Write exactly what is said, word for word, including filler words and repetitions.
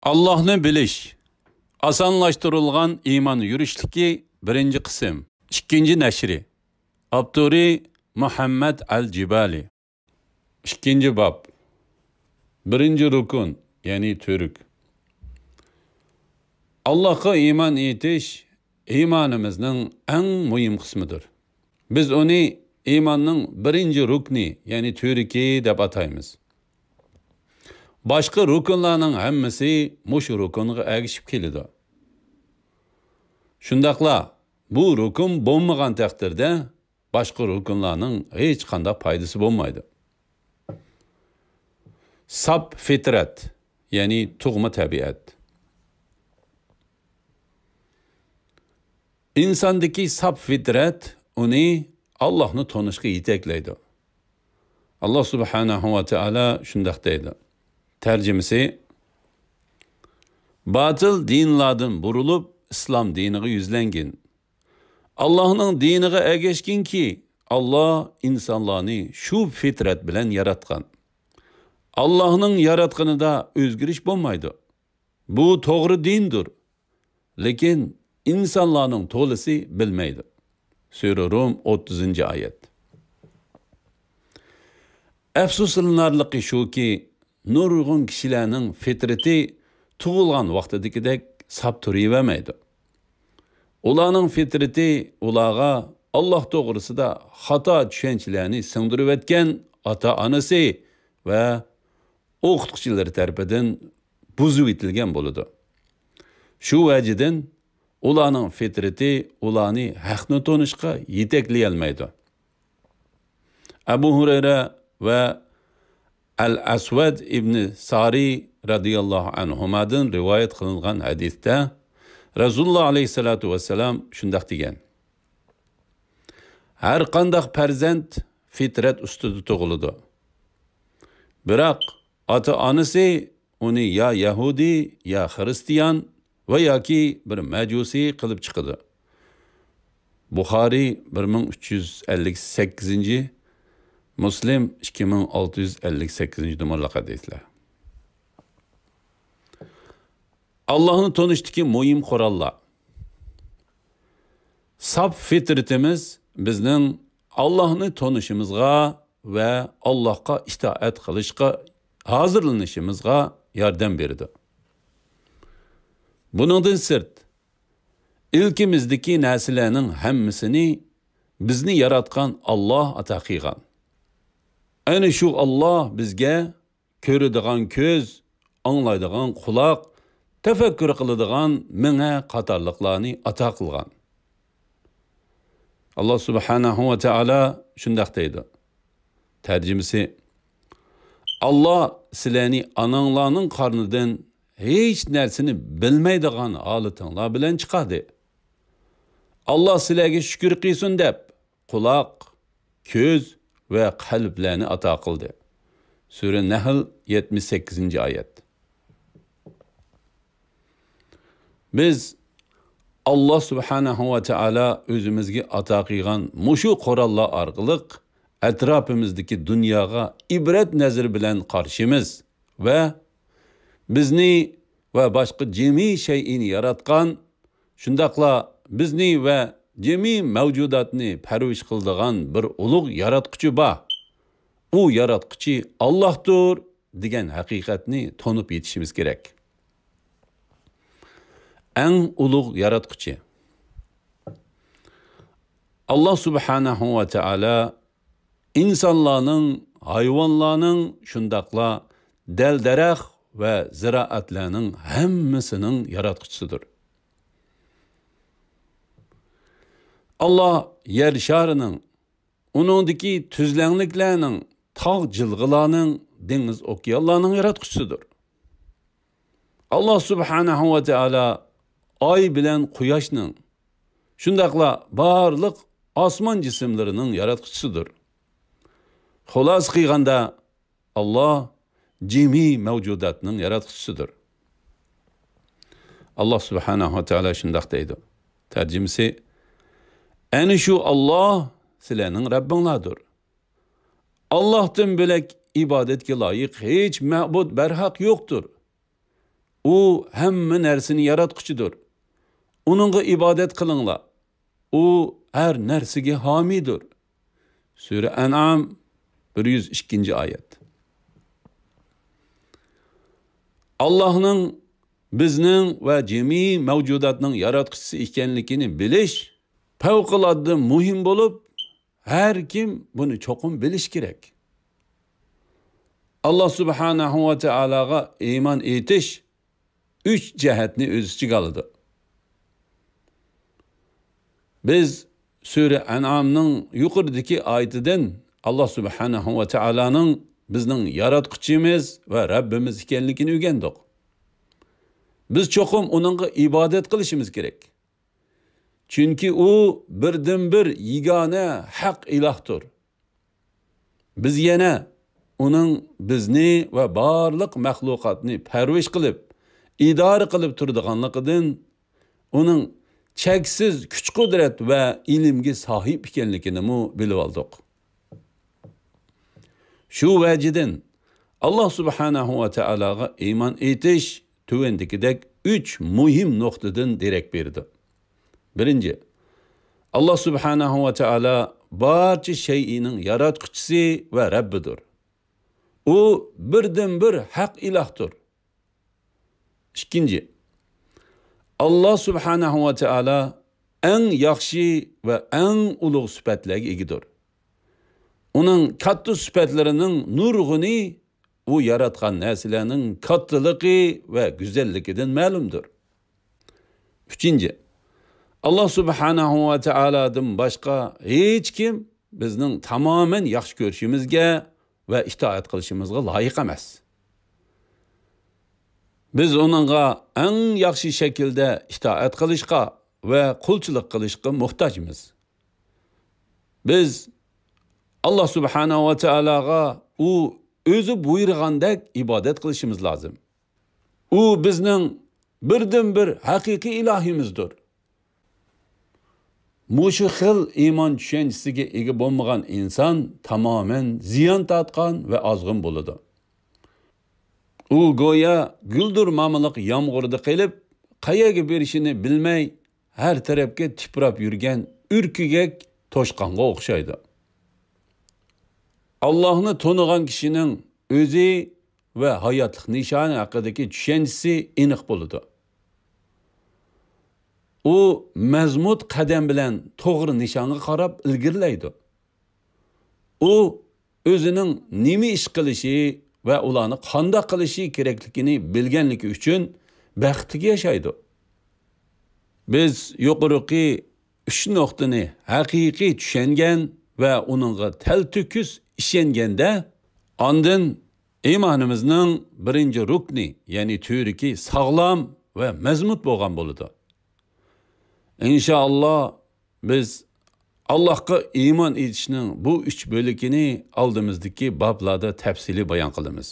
ئاللاھنى بىلىش. ئاسانلاشتۇرۇلغان ئىمان يۈرۈشلۈكى بىرىنچى قىسىم. ئىككىنچى نەشرى. ئاپتورى مۇھەممەد ئەل جىبالى. ئىككىنچى باب. بىرىنچى رۇكۇن، يەنى تۈرك. ئاللاھقا ئىمان ئېيتىش ئىمانىمىزنىڭ ئەڭ مۇھىم قىسمىدۇر. بىز ئۇنى ئىماننىڭ بىرىنچى رۇكنى، يەنى تۈركى دەپ ئاتايمىز. باشقا رۇكۇنلارنىڭ ھەممىسى مۇشۇ رۇكۇنغا ئەگىشىپ كېلىدۇ. شۇنداقلا بۇ رۇكۇن بولمىغان تەقدىردە باشقا رۇكۇنلارنىڭ ھېچقانداق پايدىسى بولمايدۇ. ساپ فىترەت، يەنى تۇغما تەبىئەت. ئىنساندىكى ساپ فىترەت ئۇنى ئاللاھنى تونۇشقا يېتەكلەيدۇ. ئاللاھ سۇبھانەھۇ ۋە تائالا شۇنداق دەيدۇ. تەرجىمىسى: باتىل دىنلاردىن بۇرۇلۇپ، ئىسلام دىنىغا يۈزلەنگىن. ئاللاھنىڭ دىنىغا ئەگەشكىنكى، ئاللاھ ئىنسانلارنى شۇ فىترەت بىلەن ياراتقان. ئاللاھنىڭ ياراتقىنىدا ئۆزگىرىش بولمايدۇ. بۇ توغرا دىندۇر. لېكىن ئىنسانلارنىڭ تولىسى بىلمەيدۇ. سۈرە رۇم، ئوتتۇزىنچى ئايەت. ئەپسۇسلىنارلىقى شۇكى، نۇرغۇن كىشىلەرنىڭ فىترىتى تۇغۇلغان ۋاقتىدىكىدەك ساپ تۇرۇۋەرمەيدۇ. ئۇلارنىڭ فىترىتى ئۇلارغا ئاللاھ توغرىسىدا خاتا چۈشەنچىلەرنى سىڭدۈرۈۋەتكەن ئاتا-ئانىسى ۋە ئوقۇتقۇچىلىرى تەرىپىدىن بۇزۇۋېتىلگەن بولىدۇ. شۇ ۋەجىدىن ئۇلارنىڭ فىترىتى ئۇلارنى ھەقنى تونۇشقا يېتەكلىيەلمەيدۇ. ئەبۇ ھۇرەيرە ۋە ئەل ئەسۋەد ئىبنى سارى رەزىياللاھۇ ئەنھۇمادىن رىۋايەت قىلىنغان ھەدىستە رەسۇلۇللاھ ئەلەيھىسسالاتۇ ۋەسسالام شۇنداق دېگەن: ھەر قانداق پەرزەنت فىترەت ئۈستىدە تۇغۇلىدۇ. بىراق ئاتا-ئانىسى ئۇنى يا يەھۇدىي، يا خىرىستىيان ۋە ياكى بىر مەجۇسىي قىلىپ چىقىدۇ. بۇخارىي بىر مىڭ ئۈچ يۈز ئەللىك سەككىزىنچى، مۇسلىم ئىككى مىڭ ئالتە يۈز ئەللىك سەككىزىنچى نومۇرلۇق ھەدىسلەر. ئاللاھنى تونۇشتىكى مۇھىم قوراللار. ساپ فىترىتىمىز بىزنىڭ ئاللاھنى تونۇشىمىزغا ۋە ئاللاھقا ئىتائەت قىلىشقا ھازىرلىنىشىمىزغا ياردەم بېرىدۇ. بۇنىڭدىن سىرت، ئىلكىمىزدىكى نەرسىلەرنىڭ ھەممىسىنى بىزنى ياراتقان ئاللاھ ئاتا قىلغان. ئەنە شۇ ئاللاھ بىزگە كۆرىدىغان كۆز، ئاڭلايدىغان قۇلاق، تەپەككۇر قىلىدىغان مېڭە قاتارلىقلارنى ئاتا قىلغان. ئاللاھ سۇبھانەھۇ ۋە تائالا شۇنداق دەيدۇ. تەرجىمىسى: ئاللاھ سىلەرنى ئاناڭلارنىڭ قارنىدىن ھېچ نەرسىنى بىلمەيدىغان ھالىتىڭلار بىلەن چىقاردى. ئاللاھ سىلەرگە شۈكۈر قىلسۇن دەپ، قۇلاق، كۆز ۋە قەلبلەرنى ئاتا قىلدى. سۈرە نەھل، يەتمىش سەككىزىنچى ئايەت. بىز ئاللاھ سۇبھانەھۇ ۋە تائالا ئۆزىمىزگە ئاتا قىلغان مۇشۇ قوراللار ئارقىلىق ئەتراپىمىزدىكى دۇنياغا ئىبرەت نەزىرى بىلەن قارىشىمىز ۋە بىزنى ۋە باشقا جىمى شەيئىنى ياراتقان، شۇنداقلا بىزنى ۋە جىمى مەۋجۇداتنى پەرۋىش قىلىدىغان بىر ئۇلۇغ ياراتقۇچى بار. ئۇ ياراتقۇچى ئاللاھتۇر دېگەن ھەقىقەتنى تونۇپ يېتىشىمىز كېرەك. ئەڭ ئۇلۇغ ياراتقۇچى. ئاللاھ سۇبھانەھۇ ۋە تائالا ئىنسانلارنىڭ، ھايۋانلارنىڭ، شۇنداقلا دەل-دەرەخ ۋە زىرائەتلەرنىڭ ھەممىسىنىڭ ياراتقۇچىسىدۇر. ئاللاھ يەر شارىنىڭ، ئۇنىڭدىكى تۈزلەڭلىكلەرنىڭ، تاغ جىلغىلارنىڭ، دېڭىز ئوكيانلارنىڭ ياراتقۇچىسىدۇر. ئاللاھ سۇبھانەھۇ ۋە تائالا ئاي بىلەن قۇياشنىڭ، شۇنداقلا بارلىق ئاسمان جىسىملىرىنىڭ ياراتقۇچىسىدۇر. خۇلاسە قىلغاندا، ئاللاھ جىمى مەۋجۇداتنىڭ ياراتقۇچىسىدۇر. ئاللاھ سۇبھانەھۇ ۋە تائالا شۇنداق دەيدۇ. تەرجىمىسى: ئەنە شۇ ئاللاھ سىلەرنىڭ رەببىڭلاردۇر. ئاللاھتىن بۆلەك ئىبادەتكە لايىق ھېچ مەبۇد بەرھەق يوقتۇر. ئۇ ھەممە نەرسىنى ياراتقۇچىدۇر. ئۇنىڭغا ئىبادەت قىلىڭلار. ئۇ ھەر نەرسىگە ھامىيدۇر. سۈرە ئەنئام، بىر يۈز ئىككىنچى ئايەت. ئاللاھنىڭ بىزنىڭ ۋە جىمى مەۋجۇداتنىڭ ياراتقۇچىسى ئىكەنلىكىنى بىلىش پەۋقۇلئاددە مۇھىم بولۇپ، ھەر كىم بۇنى چوقۇم بىلىشى كېرەك. ئاللا سۇبھانەھۇ ۋە تائالاغا ئىمان ئېيتىش ئۈچ جەھەتنى ئۆز ئىچىگە ئالىدۇ. بىز سۈرە ئەنئامنىڭ يۇقىرىدىكى ئايىتىدىن ئاللا سۇبھانەھۇ ۋە تائالانىڭ بىزنىڭ ياراتقۇچىمىز ۋە رەببىمىز ئىكەنلىكىنى ئۆگەندۇق. بىز چوقۇم ئۇنىڭغا ئىبادەت قىلىشىمىز كېرەك. چۈنكى ئۇ بىردىنبىر يېگانە ھەق ئىلاھتۇر. بىز يەنە ئۇنىڭ بىزنى ۋە بارلىق مەخلۇقاتنى پەرۋىش قىلىپ، ئىدارە قىلىپ تۇرىدىغانلىقىدىن، ئۇنىڭ چەكسىز كۈچ-قۇدرەت ۋە ئىلىمگە ساھىب ئىكەنلىكىنىمۇ بىلىۋالدۇق. شۇ ۋەجىدىن، ئاللا سۇبھانەھۇ ۋە تائالاغا ئىمان ئېيتىش تۆۋەندىكىدەك ئۈچ مۇھىم نۇقتىدىن دېرەك بېرىدۇ. بىرىنچى، ئاللا سۇبھانەھۇ ۋە تائالا بارچە شەيئىنىڭ ياراتقۇچىسى ۋە رەببىدۇر. ئۇ بىردىنبىر ھەق ئىلاھتۇر. ئىككىنچى، ئاللا سۇبھانەھۇ ۋە تائالا ئەڭ ياخشى ۋە ئەڭ ئۇلۇغ سۈپەتلەرگە ئىگىدۇر. ئۇنىڭ كاتتا سۈپەتلىرىنىڭ نۇرغۇنى ئۇ ياراتقان نەرسىلەرنىڭ كاتتىلىقى ۋە گۈزەللىكىدىن مەلۇمدۇر. ئۈچىنچى، ئاللا سۇبھانەھۇ ۋە تائالادىن باشقا ھېچكىم بىزنىڭ تامامەن ياخشى كۆرۈشىمىزگە ۋە ئىتائەت قىلىشىمىزغا لايىق ئەمەس. بىز ئۇنىڭغا ئەڭ ياخشى شەكىلدە ئىتائەت قىلىشقا ۋە قۇلچىلىق قىلىشقا موھتاجمىز. بىز ئاللا سۇبھانەھۇ ۋە تائالاغا ئۇ ئۆزى بۇيرۇغاندەك ئىبادەت قىلىشىمىز لازىم. ئۇ بىزنىڭ بىردىنبىر ھەقىقىي ئىلاھىمىزدۇر. مۇشۇ خىل ئىمان چۈشەنچىسىگە ئىگە بولمىغان ئىنسان تامامەن زىيان تارتقان ۋە ئازغۇن بولىدۇ. ئۇ گويا گۈلدۈرمامىلىق يامغۇردا قېلىپ، قەيەرگە بېرىشىنى بىلمەي، ھەر تەرەپكە تىپراپ يۈرگەن ئۈركۈگەك توشقانغا ئوخشايدۇ. ئاللاھنى تونۇغان كىشىنىڭ ئۆزى ۋە ھاياتلىق نىشانى ھەققىدىكى چۈشەنچىسى ئېنىق بولىدۇ. ئۇ مەزمۇت قەدەم بىلەن توغرا نىشانغا قاراپ ئىلگىرىلەيدۇ. ئۇ ئۆزىنىڭ نېمە ئىش قىلىشى ۋە ئۇلارنى قانداق قىلىشى كېرەكلىكىنى بىلگەنلىكى ئۈچۈن بەختلىك ياشايدۇ. بىز يۇقىرىقى ئۈچ نۇقتىنى ھەقىقىي چۈشەنگەن ۋە ئۇنىڭغا تەلتۆكۈس ئىشەنگەندە، ئاندىن ئىمانىمىزنىڭ بىرىنچى رۇكنى، يەنى تۈۋرۈكى ساغلام ۋە مەزمۇت بولغان بولىدۇ. ئىنشائاللا، بىز ئاللاھقا ئىمان ئېيتىشنىڭ بۇ ئۈچ بۆلىكىنى ئالدىمىزدىكى بابلاردا تەپسىلىي بايان قىلىمىز.